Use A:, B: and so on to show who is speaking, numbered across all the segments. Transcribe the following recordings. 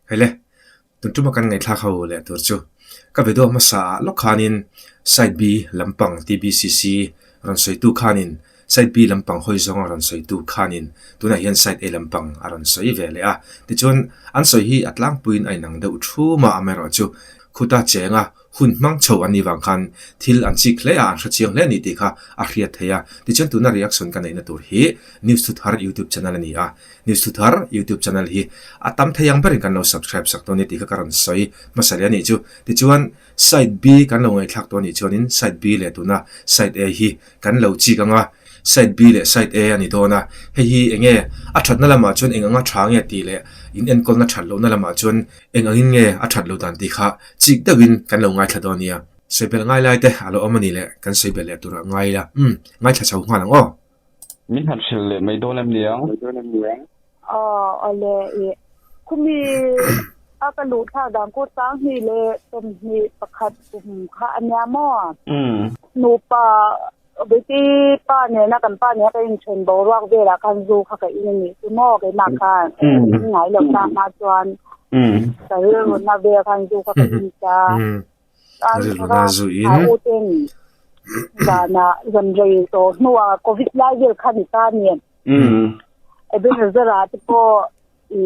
A: Hele, tun tuma kan ngaihthlak ho leh tur chu ka video hmasa ah lawk khanin side B lampang TBCC rawn sawitu khanin side B lampang hawi zawnga rawn sawitu khanin tunah hian side A lampang a rawn sawi ve leh a. Tichuan an sawi hi a tlangpuiin a inang deuh thum a, amaherawhchu khuta chenga hun hmang chho an nih vang khan thil an chik hle a, an hre chiang hle a ni tih kha a hriat theih a. Tichuan tuna reaction ka neihna tur hi News Thuthar YouTube channel a ni a, News Thuthar YouTube channel hi a tam thei ang berin kan lo subscribe sak dawn a ni tih kha ka rawn sawi hmasa leh a nih chu. Tichuan side B kan lo ngaihthlak tawh a nih chuanin side B leh tuna side A hi kan lo chik ang a, side B leh side A a ni dawn a, hei hi eng nge a thatna lamah chuan eng anga tha nge tih leh in enkawlna that lohna lamah chuan eng angin nge a that loh dan tih kha chik deuhin kan lo ngaithla dawn nia. Sawi belh ngai lai te a lo awm a ni leh kan sawi belh leh turah ngai ila, umm, ngaithla chho nghal ang aw.
B: Min han hrilh leh mai dawn em niang?
C: Aw, awle i khumi a ka luh thlak dan ku sanghnih leh 21 kum kha a nia maw? Nupa Beti pa nena kan pa nena kan inthen boruak velah khan zu kha ka in a nih chu maw keimah khan in ngai loh ta hma chuan ka rilru na vel khan zu kha ka in ta.
A: Rilru na zu in.
C: A u ten zana zan rei tawh hnuah covid lai vel kha ni ta ni. Ebenezer ah te pawh i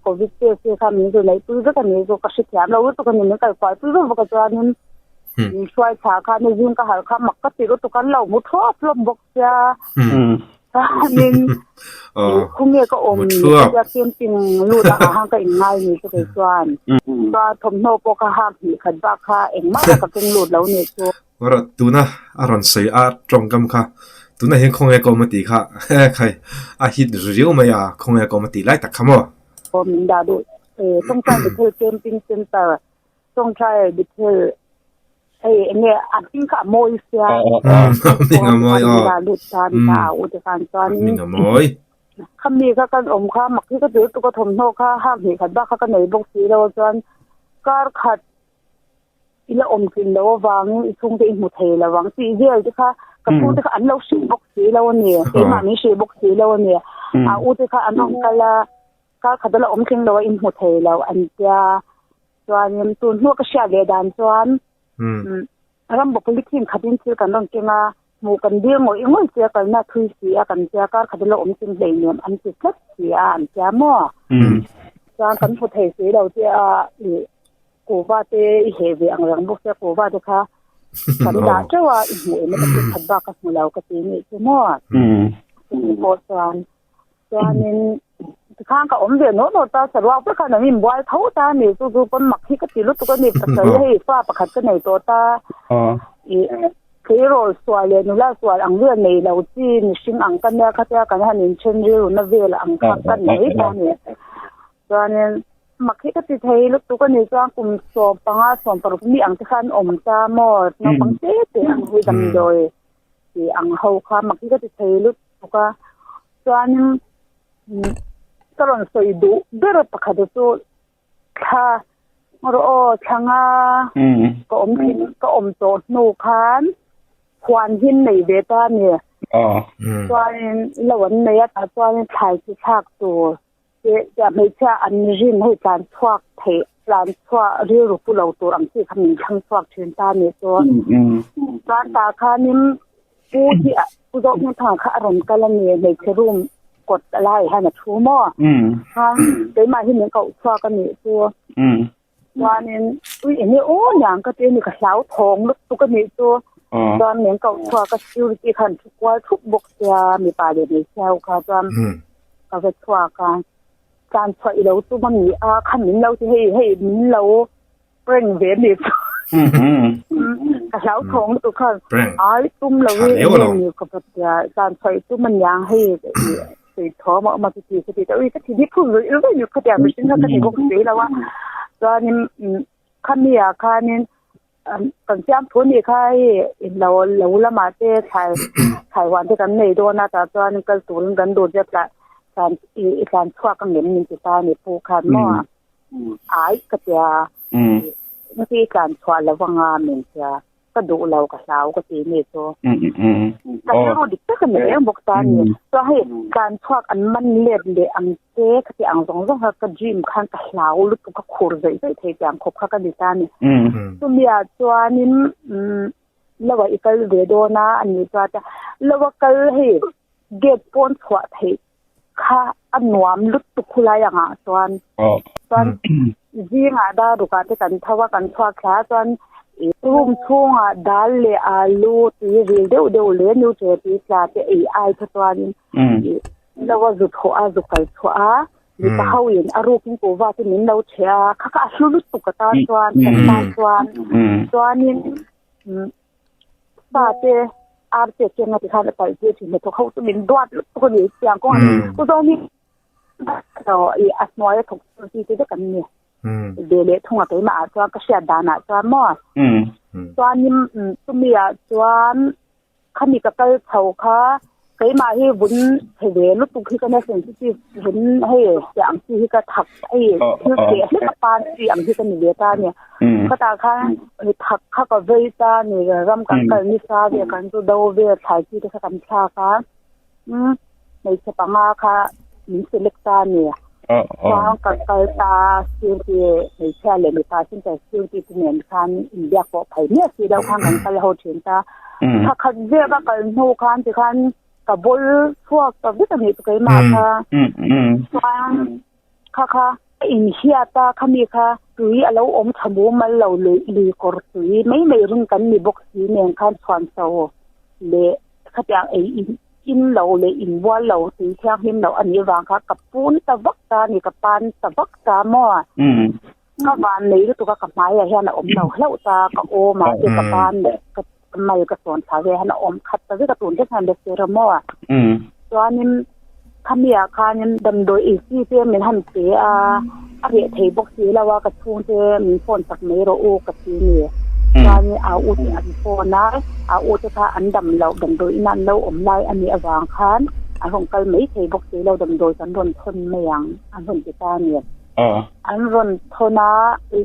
C: covid test te kha min rawn neihpui vek a ni chu ka hrethiam lo lutuk a ni min kalkual pui vek vek a chuanin min hruai thla khan a zing ka harh kha mak ka ti lutuk an lo hmu thuap hlawm bawk sia chuanin khawnge ka awm tia camping lut ah khan ka inngai ni chu kei chuan chuan thawmhnaw pawh ka hak hnih khat bak kha engmah ka keng lut lo ni chu.
A: Rawh tuna a rawn sawi a tawngkam kha tunah hian khawnge ka awm a tih kha khai a hit riau mai a khawnge ka awm a tih lai tak kha maw?
C: Aw min dah duh Tawngtai Bethel Camping Center Tawngtai Bethel hei enge a hming kha a mawi sia
A: a hming a mawi aw
C: min dah lut ta ni ta a u te khan chuan
A: a hming a mawi
C: khami kha kan awm kha mak hi ka ti lutuk a thawmhnaw kha hak hnih khat bak kha ka nei bawk si lo chuan kar khat I la awm tlin loh avangin i chhungte i hmu thei lo ang tih vel te kha ka chhungte kha an lo hrilh bawk si lo a ni. Keimah min hrilh bawk si lo a ni. A u te kha an rawn kal a, kar khat a la awm tling lo a in hmu thei lo an tia. Chuanin tun hnu ka hriat leh dan chuan Rambo polythene khatin thil kan rawn keng a, hmuh kan dil ngawih ngawih che a kalna thui si a kan tia kar khat a la awm tling hleinem an ti tlat si a an tia maw. Chuan kan hmu thei si lo che a ih. Kuhva te i heh ve ang reng bawk sia kuhva te kha kan dah teuh a i hmuh em ka ti khat bak ka hmu lo ka ti nih chu maw chumi pawh chuan chuanin tikhan ka awm ve nawh nawh ta saruak vek khan an inbual tho ta a ni chu chu pawn mak hi ka ti lutuk a ni pasal hei fa pakhat ka nei tawh ta i tleirawl sual leh nula sual ang vel nei lo chi mihring ang ka nia khatia kan han inthen rilru na vel ang kha ka nei ta a ni chuanin Mak hi ka ti thei lutuk a ni chuan kum 15 16 mi ang te khan awm ta maw naupang te te ang hui damdawi tih ang ho kha mak hi ka ti thei lutuk a chuanin ka rawn sawi duh ber pakhat chu thla rawh aw thla nga ka awm thin ka awm tawh hnu khan huan hin nei ve ta a ni chuanin lo an nei a tah chuanin thlai chi thlak tur Tiah hmeichhia an rin hei tlan chhuak theih tlan chhuah rilru pu lo tur ang chi kha min thlang chhuak thin ta nih chu. Chuan tah khanin pu hi pu zawk hming thang kha a rawn kal a ni hmeichhe room kawt lai hian a thu maw. Khan keimah hi min koh chhuak a nih chu. Chuanin ui enge aw niang ka ti a ni ka hlau thawng lutuk a nih chu. Chuan min koh chhuak a security khan thu kual thup bawk sia mipa leh hmeichhia ho kha chuan ka va chhuak a. Tlan chhuah i lo tum a ni a khan min lo ti hei hei min lo prank ve a nih chu. Ka hlau thawng lutuk khan ai tum lo hi enge ni ka va tia tlan chhuah i tum a niang hei Tui thawm a awm a chuti chuti te ui ka thi hi phun ruih ruih ni khatiang mihring kha ka ti bawk si lo a chuanin khami ah khanin kan siam thu nih kha hei lo lo lamah te thlai thlai huan te kan nei dawn a tah chuan kal turin kan duh zet lah tlan i tlan chhuak ang em min ti ta a ni pu khan maw ai ka tia i tlan chhuah lo anga min tia. Ka duh lo, ka hlau ka ti mi chu. Ka rilru dik tak a ni reng bawk ta a ni. Chuan hei tlan chhuak an man let leh ang che ka ti ang zawng zawng kha ka dream khan ka hlau lutuk ka khur zawih zawih thei tiang khawp kha ka ni ta a ni. Chumi ah chuanin lo ah i kal ve dawn a a ni chuan lo a kal hei gate pawn chhuah theih kha a nuam lutuk khulai angah chuan chuan zingah dar rukah te kan tho a kan chhuak thla a chuan room chhungah dal leh alu tui ril deuh deuh leh nutre tui tla te ei ai kha chuanin lo a zu thawh a zu kal chhuah a mipa ho in a rukin kuhva te min lo chhe a kha kha a hlu lutuk atan chuan kan tan chuan chuanin Pa te ar te keng a ti khan a palh tir thin hnathawk ho chu min duat lutuk a ni tiang kawng ah u zawng hi i a hnuai a thawk chu chi te vek an ni ve leh thung a keimah ah chuan ka hriat dan ah chuan maw chuanin chumi ah chuan khami ka kal chho kha Keimah hi vun chhe ve lutuk hi ka nia sensitive vun hei tih ang chi hi ka thak hei thil chhe hlek a pan chi ang hi ka ni ve ta a ni. Khatah khan thak kha ka vei ta a ni ram kan kal nisa ve kan chu do vel thlai chi te kha kan thlak a hmeichhe panga kha min select ta a ni. Chuan ka kal ta security hmeichhia leh mipa center security te nen khan inbiak pawh phei miah si deuh khan kan kal ho thin ta. Thla khat zek a kal hnu khan tikhan ka bawl chhuak ta vek a nih chu keimah kha. Chuan kha kha ka inhiat a khami kha tui a lo awm tha mumal lo lui lui kawr tui mai mai ring kan ni bawk si nen khan chhuan so leh khatiang ei in in lo leh inbual lo tui thianghlim loh a nih vang kha ka pun ta vak ta a ni ka pan ta vak ta maw? Ka van nei lutuk a ka hmaiah hian a awm lo hlauh ta ka awm a te ka pan leh ka mal ka sawn thla ve hian a awm khat ta vek a tun thleng hian la sir maw? Chuanin khami ah khanin damdawi ei chi te min han pe a a reh thei bawk si lo a ka chhungte min phone chak mai rawh u ka ti ni. Chuanin a u te an phone a, a u te kha an dam loh damdawi ina an lo awm lai a nih avang khan an rawn kal mai thei bawk si lo damdawi kan rawn thawn mai ang an rawn ti ta a ni. An rawn thawn a,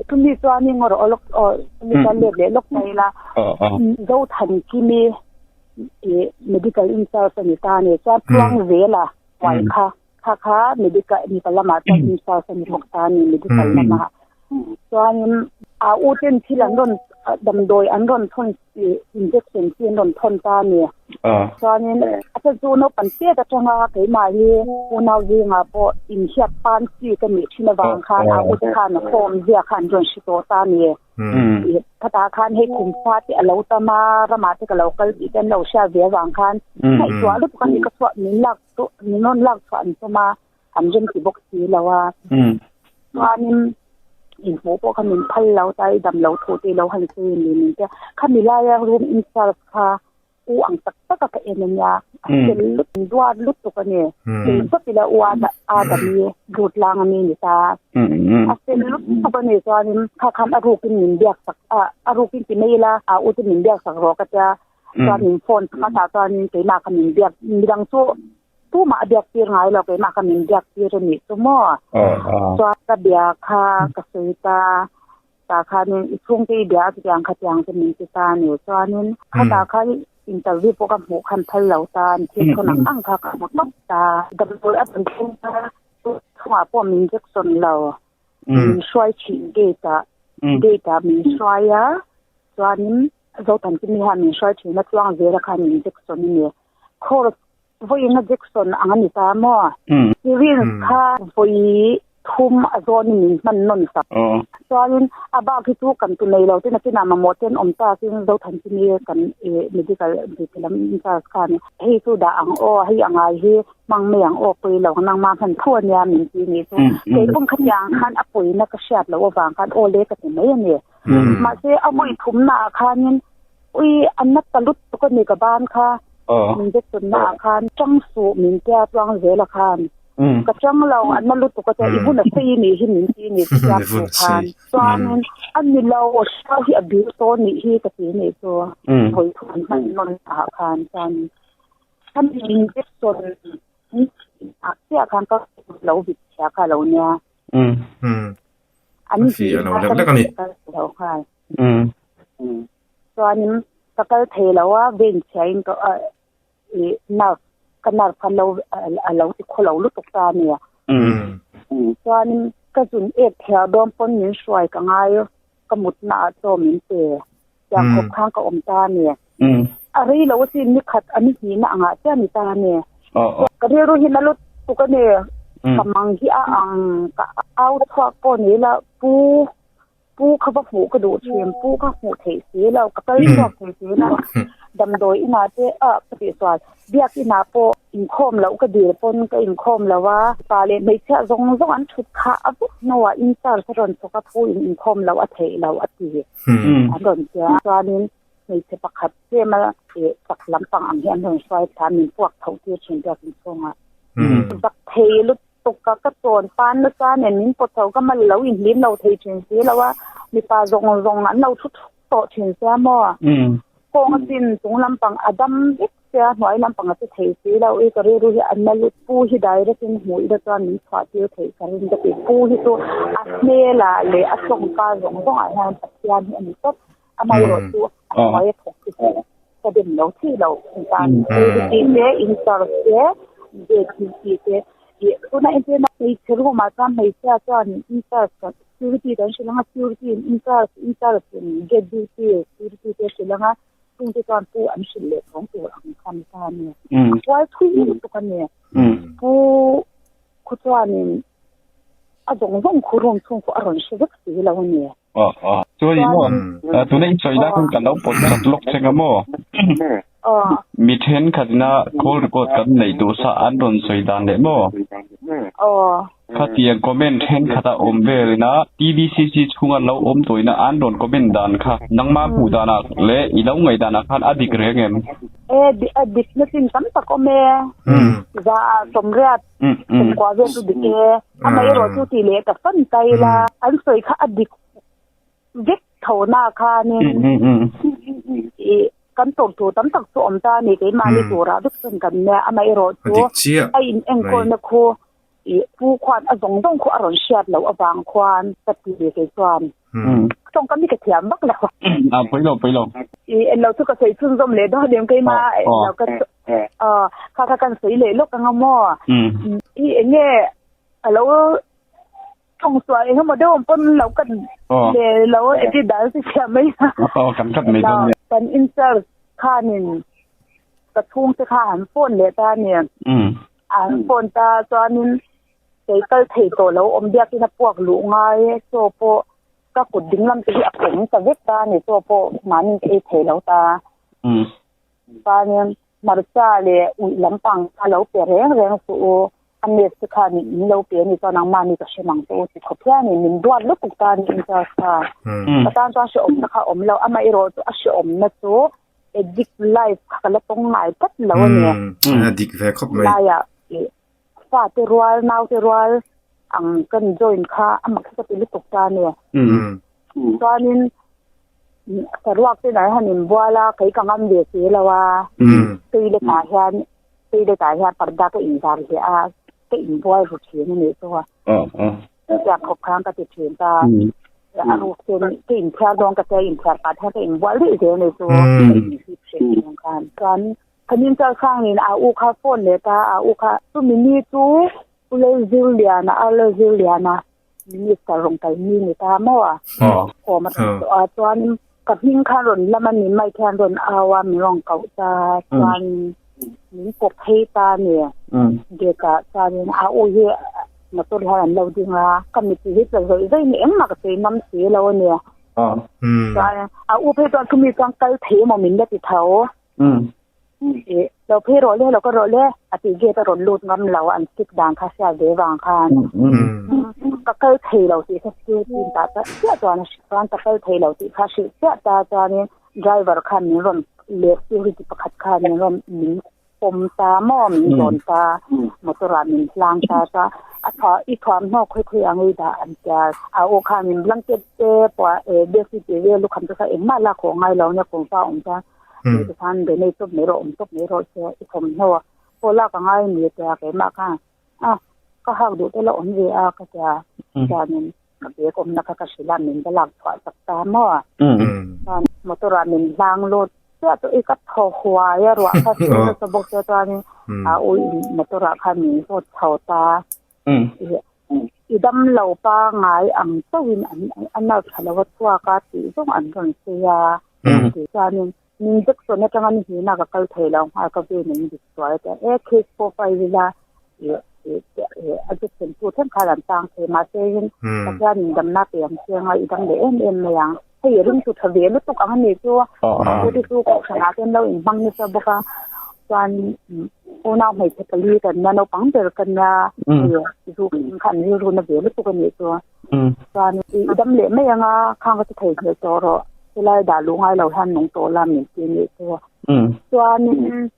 C: chumi chuanin ngaw rawh aw lawk aw chumi chuan let leh lawk mai ila Zothankimi ih medical in charge a ni ta a ni chuan tluang zela huai kha kha kha medical mipa lamah chuan in charge a ni bawk ta a ni medical lamah chuanin a u ten thil an rawn damdawi an rawn thawn ih injection chi an rawn thawn ta a ni chuanin a chhan chu naupang chiat atanga keimah hi unau zingah pawh inhriat pan chi ka nih thin avang khan a u te khan a form ziak kha an rawn hre tawh ta a ni. Khatah khan hei kum fa te a lo tam a, ramah te ka lo kal tih te an lo hriat ve avang khan ngaihtuah lutuk a ni ka chhuah min lak chu min rawn lak chhuah an tum a, an rem ti bawk si lo a. Chuanin inhmuh pawh kha min phal lo ta i dam lo thu te i lo han sawi ni min tia. Khami laia room in charge kha U ang tak tak a ka en a nia, a fel lutuk, duat lutuk a ni. Kei zat ila u a Adam i lut lang a mi ni ta. A fel lutuk a ni chuanin kha khan a rukin min biak sak a, a rukin ti mai ila a u chu min biak sak rawh ka tia, chuan min phone sak a tah chuanin keimah kha min biak, midang chu tumah a biak tir ngai lo keimah kha min biak tir a nih chu maw. Chuan ka bia kha ka sawi ta. Tah khanin i chhungte i bia a chutiang khatiang chu min ti ta a ni. Chuanin khatah khan interview pawh ka hmuh khan phal lo ta, an thil thawn ang ang kha ka hmu tawp ta. Damdawi a rawn thleng ta, chhungah pawh min injection lo, min hruai chhin gate ah, gate ah min hruai a, chuanin Zothankimi hian min hruai thin a, tluang zela khan min injection a ni. Course Vawiin a Jackson ang a ni ta maw? Syringe kha vawi thum a zawnin min hman nawn sak. Chuanin a bak hi chu kan tu nei lo te nakinah mamawh te an awm ta tin Zothankimi kan medical lam in charge kha a ni. Hei chu dah ang aw, hei a ngai hi hmang mai ang aw pawi lo nangmah hman thu a nia min ti nih chu. Kei pawm khatiang khan a pawina ka hriat loh avang khan aw le ka ti mai a ni. Mahse a vawi thumnaah khanin Ui, a na ta lutuk a ni ka ban kha. Min injection na ah khan chang suh min tia tluang zel a khan. Ka chang lo, a na lutuk a tia i vun a sei nih hi min ti nih chu tia thu khan. Chuanin a ni lo, hriau hi a bil tawh nih hi ka ti nih chu. Hawi thu an hman nawn ah khan chuanin a mi injection ah chiah khan ka lo vit chhia kha lo nia. An
A: A fi a lo lek lek a ni.
C: Chuanin. Ka kal thei lo a, vein chhiain ka i nerve ka nerve kha lo a lo ti khaw lo lutuk ta a nia. Chuanin ka zun ek thiar dawn pawn min hruai ka ngai ka mutna ah chaw min pe tiang khawp khan ka awm ta a ni. A rei lo asin ni khat a ni hnihna angah chiah a ni ta a ni. Ka rilru hi na lutuk a ni. Ka mang hi a ang ka au chhuak pawh ni ila pu Pu kha va hmuh ka duh thin, pu kha hmuh theih si lo, ka kal chhuak thei si lo. Damdawi inah te ah ka tih sual, biak inah pawh inkhawm loh ka dil pawn ka inkhawm lo a, pa leh hmeichhia zawng zawng an thut kha a vek hnuah in charge a rawn chhawk a, pu in inkhawm loh a theih loh a ti an rawn tia. Chuanin hmeichhe pakhat tlema chak lampang ang hi an rawn hruai thla, min puak tho tir thin biak inchhungah. Zak thei lut. Tukka ka chawn pan nasa nen min pawt chho ka mal lo inhlim lo thei thin si lo a, mipa zawng zawng an lo thu thut tawh thin sia maw? Kawng a chin chung lampang a dam vek sia hnuai lampang a che thei si lo i ka rilru hi a na lut pu hi direct in hmuh ila chuan min chhuah tir theih ka ring ka ti pu hi chu a hmel ah leh a tawngka zawng zawng ah hian Pathian hi a ni tawp amaherawh chu a hnuai a thawk hi chu ka dem lo thei lo tan security te in charge te gate duty te ih tuna entirna hmeichhe room ah chuan hmeichhia chuan in charge kan security kan hrilh anga security in in charge in charge in gate duty security te hrilh anga chungte chuan pu an hrilh leh thawng tur ang kha ni ta a ni a kual thui lutuk a ni pu khu chuanin a zawng zawng khu room chhung khu a rawn hre vek si lo a ni.
B: Aw aw chuan i maw tuna i sawi lai khan kan lo pawt chat lawk che nga maw mi thenkhat ina call record kan neih duh sa an rawn sawi dan leh maw khatiang comment thenkhat a awm vel ina TBCC chhunga lo awm tawh ina an rawn comment dan kha nangmah hmuh danah leh i lo ngaih danah khan a dik reng em?
C: E a dik na chin tam tak awm e za sawmriat Kumkua vel chu dik e. Amaherawh chu tih leh ka fan ta ila, an sawi kha a dik vek tho na khanin ih kan tawrh tur tam tak chu awm ta a ni, keimahni turah vek chuan kan nia. Amaherawh chu a in enkawlna khu ih pu khuan a zawng zawng khu a rawn hriat loh avang khuan ka ti kei chuan. Tawngkam hi ka thiam vak lo.
B: A pawi lo pawi lo.
C: Ih englo chu ka sawi chhunzawm leh dawn em keimah englo ka Aw, kha kha kan sawi leh lawk anga maw? I eng nge a lo thawng sual eng emaw deuh ang pawn lo kan le lo edit dan si chhiah mai a.
B: Aw, kan kat mai dawn nia.
C: Kan in charge khanin ka chhungte kha an phone leh ta a ni. An phone ta chuanin kei kal thei tawh lo awm biakin a puak luh ngai e, chaw pawh ka kut ding lam te hi a pawng ta vek ta a ni, chaw pawh mahni ka ei thei lo ta. Chuanin hmarcha leh uih lampang kha lo pe reng reng suh u, a nurse te khan in lo pe a ni chuan nangmah ni ka hre mang che u ti khawp hianin min duat lutuk ta a ni in charge kha. Ka tan chuan hrehawmna kha a awm lo, amaherawh chu a hrehawmna chu addict life kha ka la tawng ngai tlat lo a ni.
A: A dik ve khawp mai.
C: Laiah fate rual, naute rual ang kan join kha a mak hi ka ti lutuk ta a ni. Chuanin saruak te nai han inbual a, kei ka ngam ve si lo a, toilet ah hian toilet ah hian parda ka inzar hliah a, ka inbual ru thin a nih chu a. Chutiang khawp khan ka ti thin ta. A ruk ten ka inthiar dawn ka tia inthiar pah hian ka inbual daih zel a nih chu ka inhip hreh thin khan. Chuan ka nin chal khangin a u kha phone leh ta a u kha chumi ni chu U Lalzirliana a Lalzirliana Minister rawn kal mi ni ta maw a? Awm a tih tawh a, chuanin ka hming khan rawn lam a ni mai khian rawn au a, min rawn koh ta, chuanin min pawp phei ta a ni. Gate ah chuanin a u hi motor hian an lo ding a, ka mit hi tla zawih zawih ni engmah ka sawi ngam si lo a ni. Chuanin a u phei chuan chumi chuan kal thei emaw min la ti tho. Ih, lo phei rawh le, lo ka rawh le, a tih gate a rawn lut ngam lo, an stick dan kha hriat ve vang khan. Ka kal thei lo tih kha security in tah chiah chuan a hrilh chuan ka kal thei lo tih kha a hrilh chiah ta chuanin driver khan min rawn leh security pakhat khan min rawn min pawm ta maw, min zawn ta, motor ah min hlang ta ta, a tha i thuamhnaw khawi khawi ang i dah an tia, a aw khan min blanket te pawh bedsheet tih vel lukham te kha engmah lak haw ngai lo nia kawngka awm chuan. Ti khan donate tawp mai rawh awm tawp mai rawh che i thawmhnaw pawh lak a ngai ni tia keimah khan a ka hak duh te la awm ve a ka tia chuanin ka bag awmna kha ka hrilh a min va lak chhuah chak ta maw chuan motor ah min hlang lut. chiah chu i ka thaw huai a ruah kha sur nasa bawk sia chuanin a ui motor ah khan min zawt chho ta. I dam lo pangai ang chauhin an a nurse tha lo a chhuak a tih zawng an rawn sawi a. Tih chuanin min injection atanga ni hnihna ka kal thei lo nghal ka vein min dik sual a tia e case pawh file ila a injection tu thleng khan an tang thei mahse in Pathian in damna pe ang che anga i dam leh em em mai ang. Hei ring chu tha ve lutuk ang a nih chu Pu chu kohhran ah te an lo inhmang nasa bawk a chuan unau hmeichhe pali kan nia naupang ber ka nia hei zu kha an rilru na ve lutuk a nih chu chuan i dam leh mai anga khang ka ti thei hmel tawh rawh helai dah luh ngai lo hian nung tawh la min ti a nih chu chuanin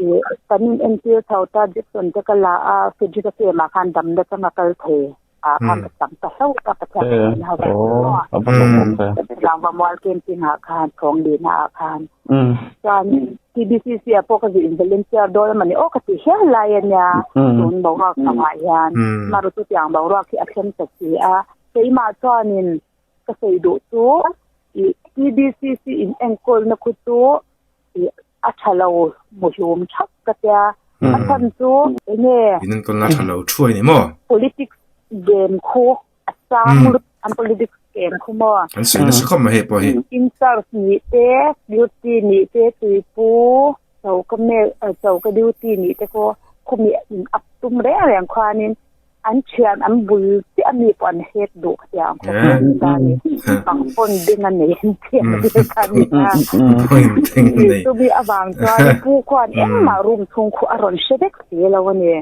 C: Ih kan in entir chho ta Jackson te ka la a Frederick a camp ah khan damna changa kal thei ah khan ka chang ta hlauh a Pathian ka hmuhna ho vang chu maw Tlangva mual camping ah khan Chawnglina ah khan chuan TBCC ah pawh ka zih in volunteer dawn a mawni aw ka ti hial lai a nia tun boruak changah hian maru chu tiang boruak hi a thleng ta si a keimah chuanin ka sawi duh chu ih TBCC in enkawlna khu chu ih a tha lo muhlum thap ka tia a chhan chu enge
A: in enkawlna tha lo thuai ni maw
C: politics game khu a sang lut an politics game khu maw
A: an sawi nasa khawp mai hei pawh hi
C: in charge nih te duty nih te tuipu choka mel choka duty nih te khu khumi in up tum reng reng khuanin An thian an bul chiah a mi pawh an het duh kha tia ang khawp mai an ta ni. Bang pawn beng a nei an tia vel kha a ni a. Chumi avang chuan pu khuan engmah room chhung khu a rawn hre vek si lo a ni.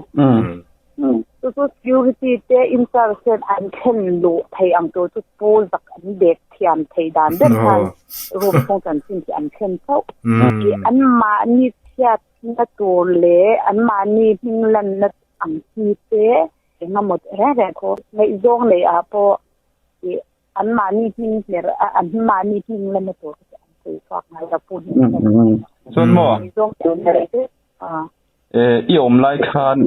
C: Chu chu security te in charge ten an thlen luh thei ang tur chu pu zak an bek thiam thei dan ber khan room chhung chanchin hi an thlen chauh. Anmahni chhiatna tur leh anmahni hming lanna Ang chi te eng emaw reng reng khaw ngaihzawng leh ah pawh ih anmahni hming hmer a anmahni hming lama tur kha chu an sawi chhuak ngai lo pu hnih kha.
B: Chuan maw?
C: Ngaihzawng te an nei te a.
B: I awm lai khan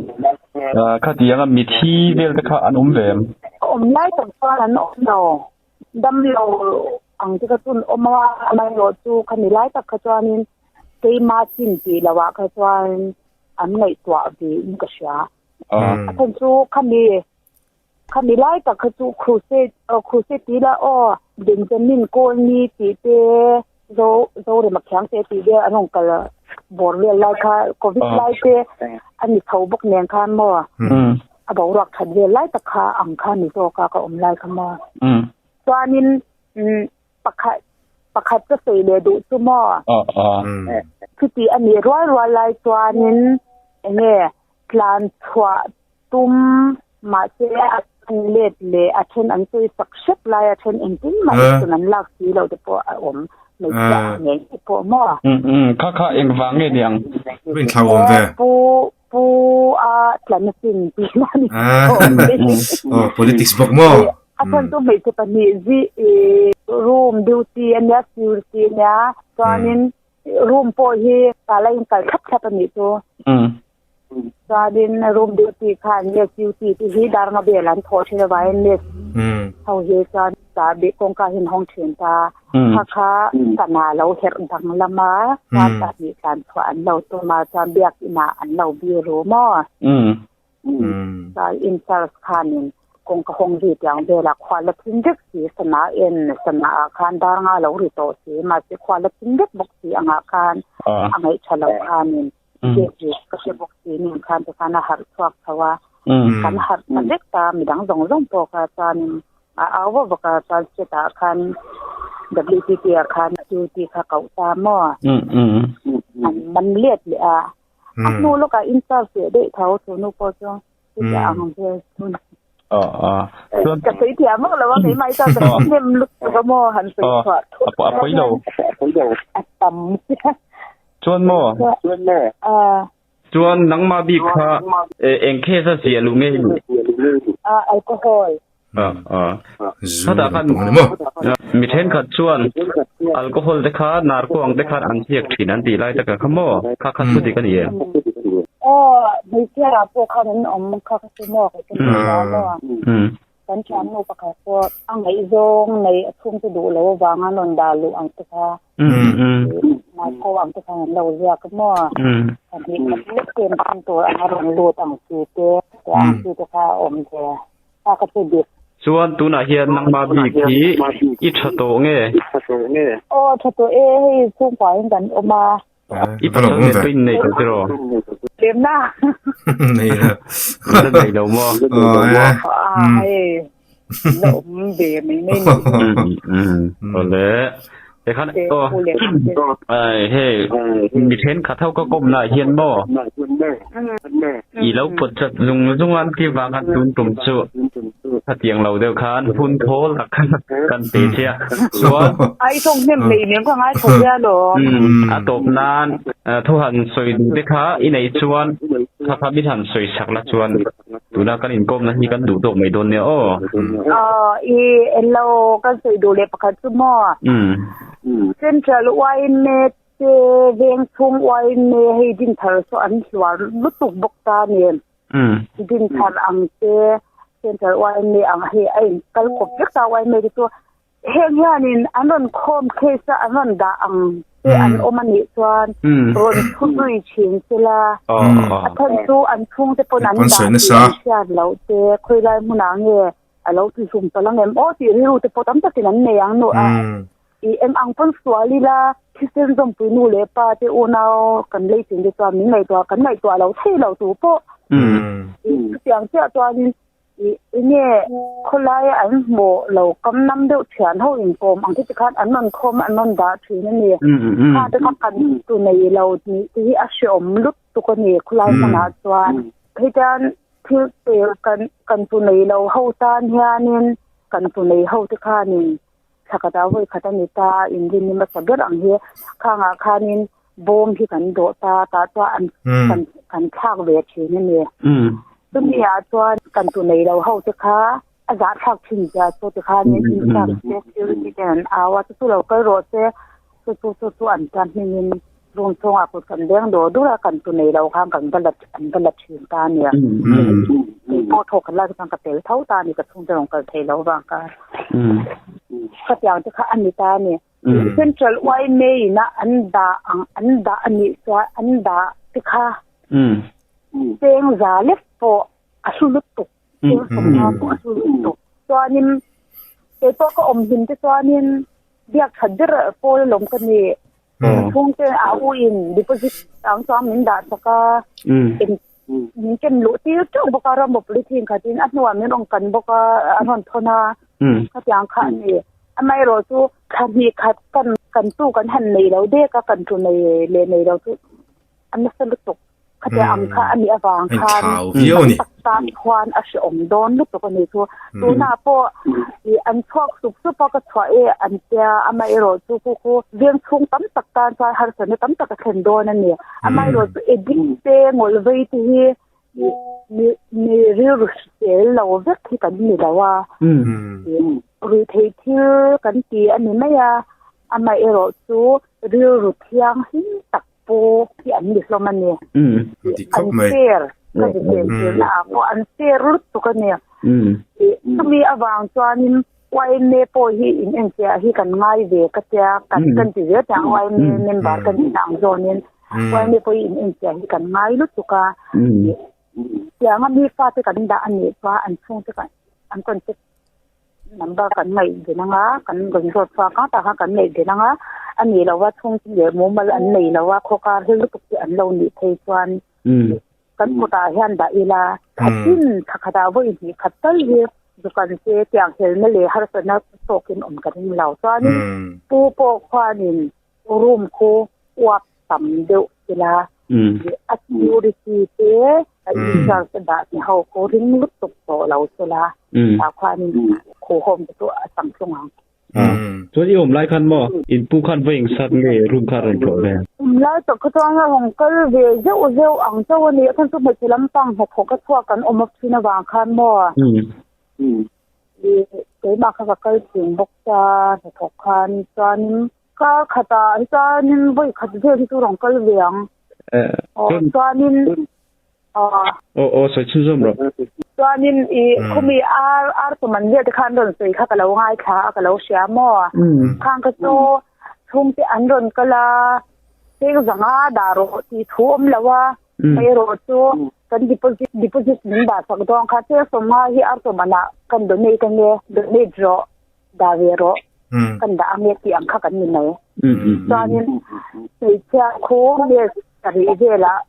B: khatianga mithi vel te kha an awm ve em?
C: Ka awm lai tak chuan an awm lo. Damlo ang te kha chu an awm a, amaherawh chu khami lai tak kha chuanin keima chin tih loh ah kha chuan an ngaihtuah ve in ka hria. A chhan chu khami khami lai tak kha chu crusade crusade tih ila aw Benjamin Colney tih te zo Zorema Khiangte tih vel an rawn kal bawr vel lai kha covid lai te a ni chho bawk nen khan maw a boruak that vel lai tak kha ang kha ni zawk a ka awm lai kha maw. Chuanin Pakhat pakhat ka sawi leh duh chu maw? Chuti a nih rual rual lai chuanin enge tlan chhuah tum mahse a then let leh a then an sawi sak hrep lai a then engtin mah action an lak si lo te pawh a awm hmeichhia ang ngei ngei pawh maw?
B: Kha kha engvang nge niang?
A: Rin thlau awm ve.
C: Pu pu a tlan asin tih na ni.
A: Aw politics bawk maw?
C: A chhan chu hmeichhe pahnih zi room duty a nia security a nia chuanin room pawh hi tala in kal thlap thlap a nih chu chuanin room duty khan nge duty te hi dar nga vel an thawh thin avangin nurse ho hi chuan chahbi kawngka hi an hawng thin ta kha kha sana lo herh danglam a chuan pahnih tlan chhuah an lo tum a chuan biakinah an lo biru maw. Chuan in charge khanin kawngka hawng ri tiang velah khua la thim vek si sana en sana ah khan dar nga lo ri tawh si mahse khua la thim vek bawk si angah khan a ngaih tha lo khanin gate ri ka hre bawk si nen khan te khan a harh chhuak chho a kan harh ta vek ta midang zawng zawng pawh kha chuanin a au vak vak a chuan set ah khan WTT ah khan duty kha koh ta maw an man let leh a. A hnu lawkah in serve leh daih tho chu nu pawh chu chuti ang vel chu ni. Ka sawi thiam vak lo a keimah hi chuan ka hnem lutuk a maw han sawi chhuah thut
B: A pawi lo.
C: A tam sia.
B: Chuan maw? Chuan nangmah bik kha eng case a ziah luh nge i nih?
C: Alcohol.
B: Khatah khan mi thenkhat chuan alcohol te kha narco ang te khan an ziak thin an tih lai taka kha maw kha kha thu dik a ni em?
C: Aw hmeichhia ah pawh khan an awm kha ka chu maw ka ti maw. Kan thiannu pakhat pawh a ngaihzawng nei a chhungte duh lo avanga rawn dah luh ang te kha Maipo ang te khan an lo ziak a maw? Pahnih khat lek pen khan tur anga rawn lut ang chi te te ang chi te kha a awm ve. Kha ka chu dik.
B: Chuan tunah hian nangmah bik hi i tha tawh nge?
C: Aw tha tawh e, hei chhungkuain kan awm a.
B: I pasal nen pawh in nei tawh tiraw?
C: Lemna.
A: Nei lo.
B: La nei lo maw?
A: Aw e.
C: A hei la awm ve mai mai ni.
B: Awle. Tikhan aw ai hei mi thenkhat ho ka kawmna ah hian maw i lo pawt chat zung zung a an ti vang khan tun tum chu khatiang lo deuh khan hun thawl tak khan kan pe che a chuan
C: Ai thawng hnem nei nem ka ngai tho sia lawm.
B: A tawp nan thu han sawi duh te kha i neih chuan kha kha min han sawi sak la chuan tuna kan inkawmna hi kan duh tawk mai dawn nia aw.
C: Aw i englo kan sawi duh leh pakhat chu maw Central yma te veng chhung yma hei dinthar saw an hluar lutuk bawk ta nen dinthar ang te Central yma ang hei a in kal kawp vek ta yma te chu Heng hianin an rawn khawm case a an rawn dah ang te an awm a nih chuan rawn thu zui thin sela, a thawn chu an chhungte pawn an dah tih an hriat loh te, khawilai hmunah nge a lo tihlum palh ang em aw tih rilru te pawh tam takin an nei ang nu a, i eng ang pawn sual ila thisen zawmpui nu leh pa te unau kan lei chin te chuan min ngaihtuah kan ngaihtuah lo thei lo tu pawh chutiang chiah chuanin Ih, enge khawlaia an hmuh lo kam nam deuh thian ho inkawm ang te tikhan an rawn khawm a, an rawn dah thin a ni. Kha te kha kan tu nei lo tih te hi a hreawm lutuk a ni khawlai hmunah chuan. Hetiang thil pe kan kan tu nei lo ho tan hianin kan tu nei ho te khanin thla khat ah vawi khat a ni ta, inrin ni hmasa ber ang hi khangah khanin bawm hi kan dawh ta tah chuan an kan kan thlak ve thin a ni. Chumi ah chuan kan tu nei lo ho te kha a zah thlak thin zia chu ti khan in thlak se security ten an au a chu chu lo kal rawh se chu chu chu chu an tan hmingin room chhungah kut kan leng dawr dur a kan tu nei lo khan kan va la an va la thin ta a nia. Keipawh thawk kan lak chuan ka tel tho ta a ni ka chhungte rawn kal thei lo vang khan. Khatiang te kha a ni ta a ni. Central yma in a an dah ang an dah a nih chuan an dah te kha cheng za lek pawh a hlu lutuk cheng sawmhma pawh a hlu lutuk chuanin keipawh ka awm hlim te chuanin biak that ber pawl alawm ka ni ka chhungte a u in deposit ang chuan min dah sak a min ken luh tir teuh bawk a rambo polythene khatin a hnuah min rawn kan bawk a a rawn thawn a khatiang kha a ni amaherawh chu thla hnih khat kan kan tu kan han nei lo dek a kan tu nei leh nei lo chu a nasa lutuk khatiang ang kha a nih avang khan tam tak tan khuan a hrehawm dawn lutuk a ni chu tunah pawh ih an chhuak sup sup a ka chhuah e an tia amaherawh chu khu khu veng chhung tam tak tan chuan harsatna tam tak a thlen dawn a ni amaherawh chu addict te ngawlh vei te hi ih mi mi rilru hrisel lo vek hi kan ni lo a ruihtheih thil kan ti a ni mai a amaherawh chu rilru thianghlim tak Pu hi an ni hlawm a ni. An fair ka ti thei thei na ah pawh an fair lutuk a ni. Chumi avang chuanin yma pawh hi in enfiah hi kan ngai ve ka tia kan kan ti zel teh ang yma member kan tih ang zawnin yma pawh hi in enfiah hi kan ngai lutuk a. Tianga mi fate kan dah a nih chuan an chhungte kan an contact Number kan ngaih ve anga, kan rawn zawt chhuak ang tah khan kan ngaih ve anga, a nih lova chhungtin leh mumal an nei lova khawkar hel lutuk te an lo nih phei chuan kan kutah hian dah ila khatin thla khatah vawi hnih khat tal hi dukan te tiang helna leh harsatna tawkin awm ka ring lo. Chuanin pu pawh khuanin room khu uap tam deuh ila a security te a in-charge te dah te ho khu ring lutuk tawh lo sela tah khuanin khu home te chu a chang tlung ang.
B: Chuan i awm lai khan maw in pu khan va ingsat nge room kha a rawn tlawh ve?
C: Awm lai tak kha chuan a rawn kal ve zeuh zeuh ang chauh a ni. A chhan chu hmeichhe lampang hnathawk a chhuak kan awm a thin avang khan maw. Keimah kha ka kal thin bawk ta hnathawk khan chuanin Kar khatah hi chuanin vawi khat vel hi chu rawn kal ve ang. Aw chuanin
B: aw. Aw aw sawi chhunzawm rawh.
C: Chuanin i khumi ar ar tum an vel te kha an rawn sawi kha ka lo ngaithla a ka lo hria maw? Khang kha chu chhungte an rawn kal a, cheng zanga dah rawh tih thu awm lo a, erawh chu kan deposit deposit min dah sak dawn kha cheng sawmnga hi ar tum anah kan donate ange, donate rawh, dah ve rawh, kan dah ange tih ang kha kan ni mai. Chuanin hmeichhia khu mess sarih velah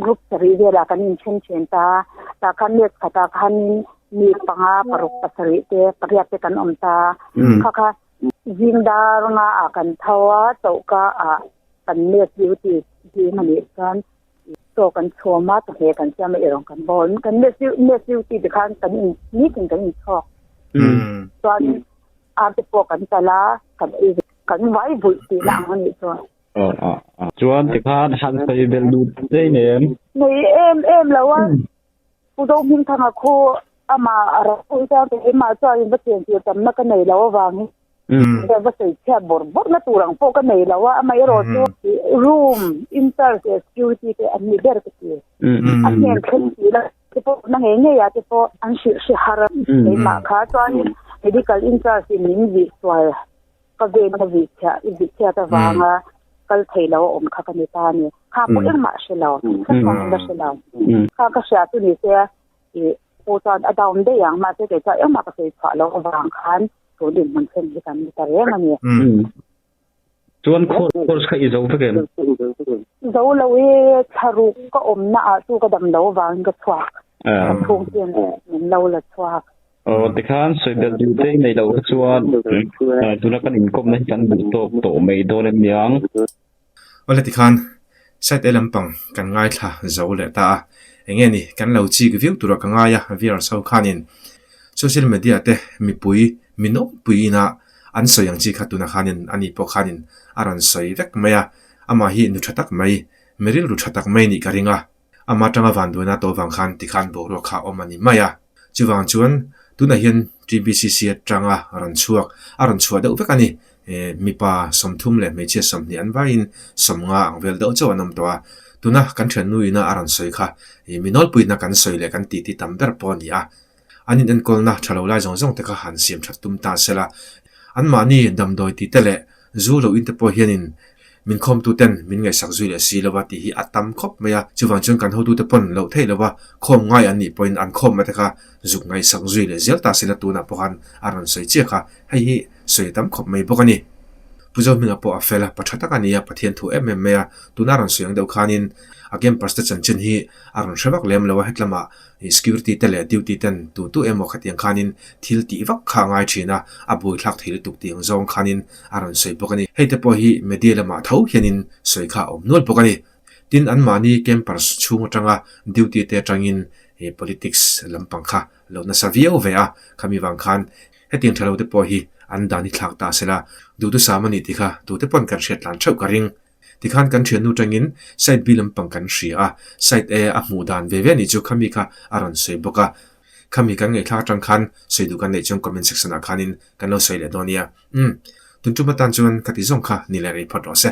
C: Group sarih velah kan inthen then ta a, tah khan net khatah khanin mi panga, paruk, pasarih te, pariat te kan awm ta a. Kha kha zing dar nga ah kan tho a, chohka ah kan net duty zing a nih chuan chaw kan chhum a, chawhmeh kan siam a, erawng kan bawl. Kan net net duty te khan kan in nitin kan inchhawk. Chuan ar te pawh kan kal a, kan ei ve, kan vai vulh tihna ang a nih chuan.
B: Chuan tikhan han sawi belh duh che nem.
C: Nei em em lo a, Pu Zohmingthanga khu amah a ro pui chuan keimah chuan in va chentir tamna ka nei lo avangin va sawi chhiat bawrh bawrhna tur ang pawh ka nei lo a, amaherawh chu room in-charge leh security te an ni ber ka ti. A hnen thleng tih la te pawh na ngei ngei ah te pawh an hrilh hre har a, keimah kha chuan medical in-charge in min vih sual. Ka ven a vih chhiah, i vih chhiat avanga kal thei lo a awm kha ka ni ta a ni. Kha pawh engmah a hre lo, thil hrang hrang ka hre lo. Kha ka hria chu ni se i pu chuan a down daih ang, mahse kei chuan engmah ka sawi chhuah loh avang khan tun dinhmun thlen hi kan ni ta reng a ni.
B: Chuan course kha i zo vek em?
C: Zo lo i thlaruk ka awmna ah chu ka dam lo avangin ka chhuak. Ka chhungte min lo la chhuak.
B: Aw tikhan sawi belh duh te nei loh kha chuan tuna kan inkawmna hi kan duh tawk tawh mai dawn em niang.
A: Awle tikhan site A lampang kan ngaithla zo leh ta a, enge ni kan lo chik viau tura ka ngai a viewers ho khanin social media te mipui mi nawlpui ina an sawi ang chi kha tuna khanin ani pawh khanin a rawn sawi vek mai a, amah hi nu tha tak mai mi rilru tha tak mai nih ka ring a. Ama atanga vanduaina tawh vang khan tikhan boruak kha awm a ni mai a. Chuvang chuan tunah hian TBCC atanga rawn chhuak, a rawn chhuah deuh vek a ni. Mipa 30 leh hmeichhia 20 an vaiin 50 ang vel deuh chauh an awm tawh a. Tuna kan thiannu ina a rawn sawi kha mi nawlpuina kan sawi leh kan titi tam ber pawh a ni a. An inenkawlna tha lo lai zawng zawng te kha han siam that tum ta se la. Anmahni damdawi tite leh zu lo in te pawh hianin min khawmtu ten min ngaihsak zui leh si lova tih hi a tam khawp mai a. Chuvang chuan kan hotute pawn loh theih lova khawm ngai an nih pawhin an khawmna te kha zuk ngaihsak zui leh zel ta se la tunah pawh khan a rawn sawi chiah kha. Hei hi sawi a tam khawp mai bawk a ni. Pu Zohminga pawh a fel a, pa tha tak a ni a, Pathian thu em em mai a. Tuna rawn sawi ang deuh khanin a campus te chanchin hi a rawn hre vak lem lo a, hetlamah Security te leh duty ten tu tu emaw khatiang khanin thil tih vak kha a ngai thin a, a buaithlak thei lutuk tih ang zawng khanin a rawn sawi bawk a ni. Hei te pawh hi media lamah tho hianin sawi kha a awm nual bawk a ni. Tin, anmahni campers chhung atanga duty te atangin politics lampang kha lo nasa viau ve a, khami vang khan hetiang tha lo te pawh hi an dan hi thlak ta sela, duhthusam a ni tih kha tute pawn kan hriat tlan theuh ka ring. Tikhan kan thiannu tangin side B lampang kan hria a, side A a hmuh dan ve ve nih chu khami kha a rawn sawi bawk a. Khami kan ngaihthlak atang khan sawi duh kan neih chuan comment section ah khanin kan lo sawi leh dawn nia. Umm, tun tum atan chuan ka ti zawng kha ni leh rei phawt rawh se.